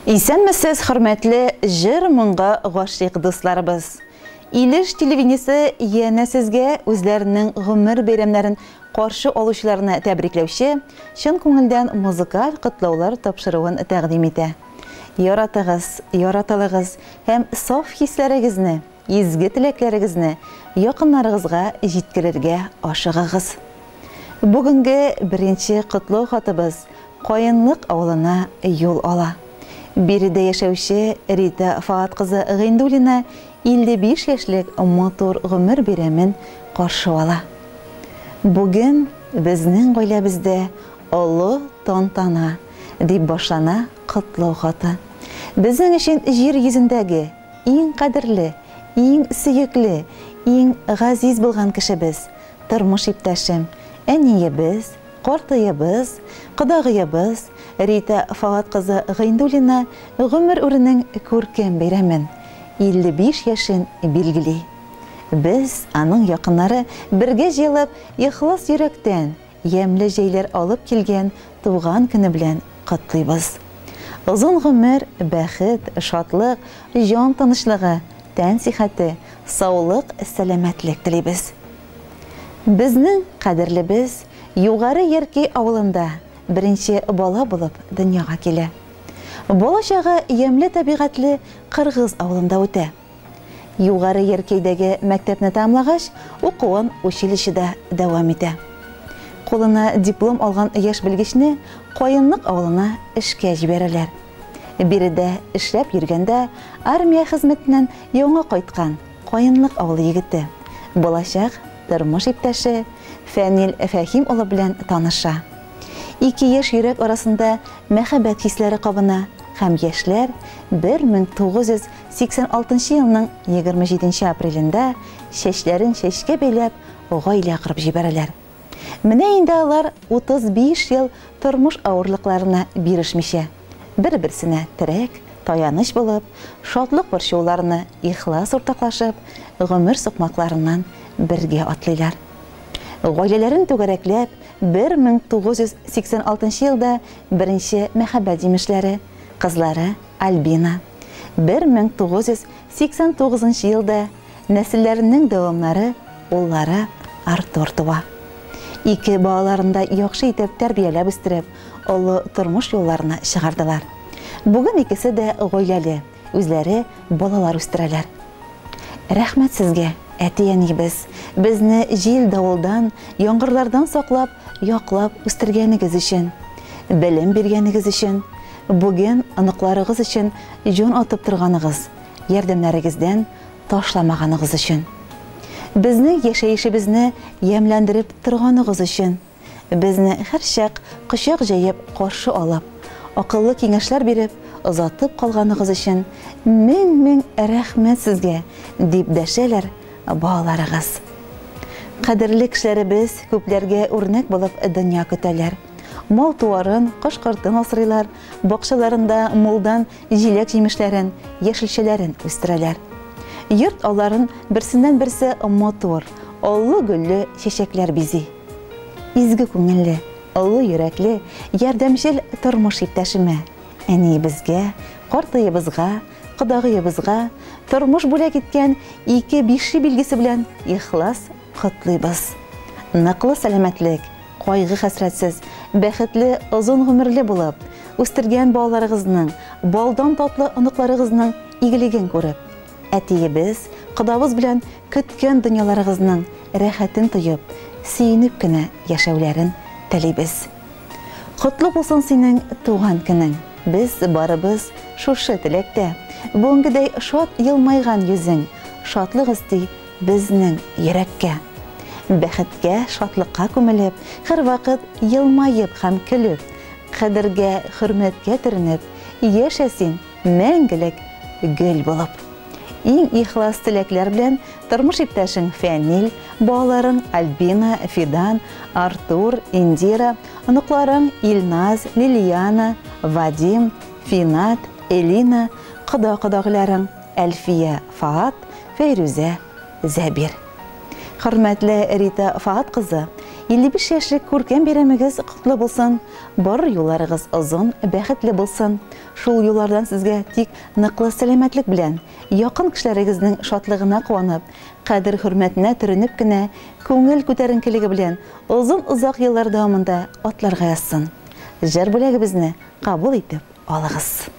Исәнмесез, хөрмәтле җыр моңга гашыйк дусларыбыз. Илеш телевидениесе янә сезгә үзләренең гомер бәйрәмнәрен каршы алучыларны тәбрикләүче чын күңелдән музыкаль котлаулар тапшыруын тәкъдим итә. Яратыгыз, яратылыгыз һәм саф хисләрегезне, изге теләкләрегезне якыннарыгызга җиткерергә ашыгыгыз. Бүгенге беренче котлау хатыбыз Каенлык авылына юл ала. Биредә яшәүче Рита Фаат кызы Гыйндуллина 55 яшьлек матур гомер бәйрәмен каршы ала. Бүген безнең гаиләбездә олы тантана, дип башлана котлау хаты. Безнең өчен җир йөзендәге иң кадерле, иң сөекле, иң газиз булган кешебез, тормыш иптәшем, әниебез, картыебыз, кодагыебыз Рита Фаат кызы Гыйндуллина гомер үренең күркәм бәйрәмен, 55 яшен билгели. Без, аның якыннары, бергә җыелып, ихлас йөрәктән, ямьле җәйләр алып килгән туган көне белән котлыйбыз. Озын гомер, бәхет, шатлык, җан тынычлыгы, тән сихәте, саулык, сәламәтлек телибез. Безнең кадерлебез Югары Яркәй авылында беренче бала булып дөньяга килә. Балачагы ямьле табигатьле Кыргыз авылында үтә. Югары Яркәйдәге мәктәпне тәмамлагач, укуын училищеда дәвам итә. Кулына диплом алган яшь белгечне Каенлык авылына эшкә җибәрәләр. Биредә эшләп йөргәндә армия хезмәтеннән яңа кайткан Каенлык авылы егете, булачак тормыш иптәше Фәнил Фәһим улы белән таныша. Ике яшь йөрәк арасында мәхәббәт хисләре кабына һәм яшьләр 1986 елның 27 апрелендә чәчләрен чәчкә бәйләп гаилә корып җибәрәләр. Менә инде алар 35 ел тормыш авырлыкларына бирешмичә, бер-берсенә терәк, таяныч булып, шатлык борчуларны ихлас уртаклашып, гомер сукмакларыннан бергә атлыйлар. Гаиләләрен түгәрәкләп, 1986 елда беренче мәхәббәт җимешләре, кызлары Альбина, 1989 елда нәселләренең дәвамнары уллары Артур туа. Ике балаларын да яхшы итеп тәрбияләп үстереп, олы тормыш юлларына чыгардылар. Бүген икесе дә гаиләле, үзләре балалар үстерәләр. Рәхмәт сезгә, әти-әниебез, безне җил-давылдан, яңгырлардан саклап, яклап үстергәнегез өчен, белем биргәнегез өчен, бүген оныкларыгыз өчен җан атып торганыгыз, ярдәмнәрегездән ташламаганыгыз өчен. Безнең яшәешебезне ямьләндереп торганыгыз өчен, безне һәрчак кочак җәеп каршы алып, акыллы киңәшләр биреп, озатып калганыгыз өчен мең-мең рәхмәт сезгә, дип дәшәләр балаларыгыз. Кадерле кешеләребез күпләргә үрнәк булып дөнья көтәләр. Мал-туарын, кош-кортын асрыйлар, бакчаларында мулдан җиләк-җимешләрен, яшелчәләрен үстерәләр. Йорт алларын берсеннән-берсе матур, аллы-гөлле чәчәкләр бизи. Изге күңелле, олы йөрәкле, ярдәмчел тормыш иптәшемә, әниебезгә, картыебызга, кодагыебызга тормыш бүләк иткән ике бишле билгесе белән ихлас котлыйбыз. Ныклы сәламәтлек, кайгы-хәсрәтсез, бәхетле, озын гомерле булып, үстергән балаларыгызның, балдан татлы оныкларыгызның игелеген күреп, әтиебез, кодабыз белән көткән дөньяларыгызның рәхәтен тоеп, сөенеп кенә яшәүләрен телибез. Котлы булсын синең туган көнең. Без барыбыз шушы теләктә. Бүгенгедәй шат елмайган йөзең, шатлык өсти безнең йөрәккә. Бәхеткә, шатлыкка күмелеп, һәрвакыт елмаеп һәм көлеп, кадергә, хөрмәткә төренеп, яшә син мәңгелек гөл булып. Иң ихлас теләкләр белән тормыш иптәшең Фәнил, балаларың Альбина, Фидан, Артур, Индира, оныкларың Илназ, Лилиана, Вадим, Финат, Элина, кода-кодагыйларың Әлфия, Фаат, Фәйрүзә, Зәбир. Хөрмәтле Рита Фаат кызы, 55 яшьлек күркәм бәйрәмегез котлы булсын. Бар юлларыгыз озын, бәхетле булсын. Шул юллардан сезгә тик ныклы сәламәтлек белән, якын кешеләрегезнең шатлыгына куанып, кадер хөрмәтенә төренеп кенә, күңел күтәренкелеге белән озын-озак еллар дәвамында атларга язсын. Җыр бүләгебезне кабул итеп алыгыз.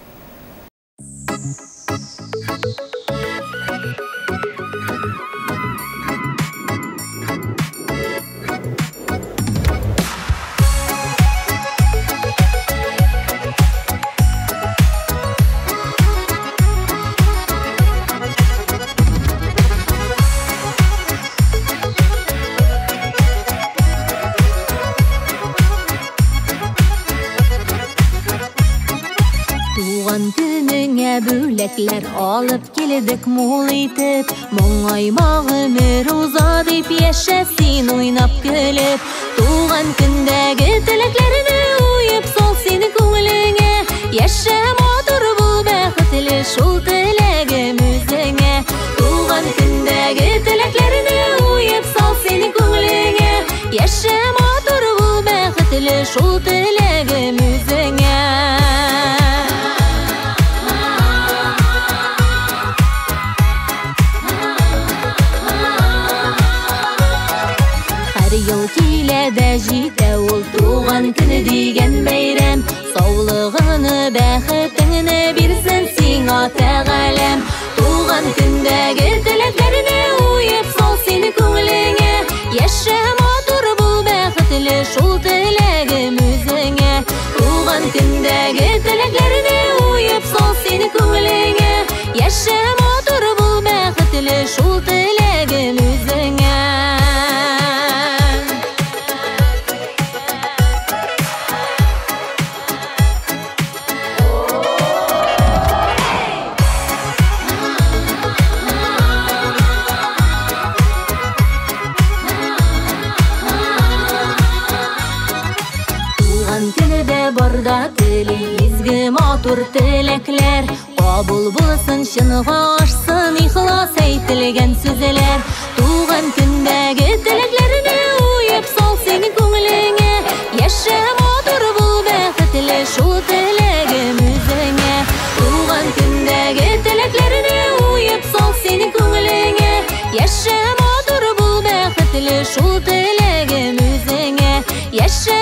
Туган көнеңә бүләкләр алып килдек мул итеп, моңайма гомер уза дип яшә син уйнап көлеп. Туган көндәге теләкләрне уеп сал син күңелеңә, яшә матур бул, бәхетле шул теләгем үзеңә. Туган көндәге теләкләрне уеп сал син күңелеңә, яшә матур бул, бәхетле шул теләгем үзеңә. Ел килә дә җитә ул туган көне дигән бәйрәм, саулыгыңны, бәхетеңне бирсен сиңа Тәгаләм. Туган көндәге теләкләрне уеп сал син күңелеңә, яшә матур бул, бәхетле шул теләгем үзеңә. Туган көндәге теләкләрне уеп сал син күңелеңә, яшә матур бул, бәхетле шул теләгем үзеңә. Барда тели изге матур теләкләр, кабул булсын, чынга ашсын ихлас әйтелгән сүзләр. Туган көндәге теләкләрне уеп сал син күңелеңә, яшә матур бул, бәхетле шул теләгем үзеңә. Туган көндәге теләкләрне уеп сал син күңелеңә, яшә матур бул, бәхетле шул теләгем үзеңә. Яшә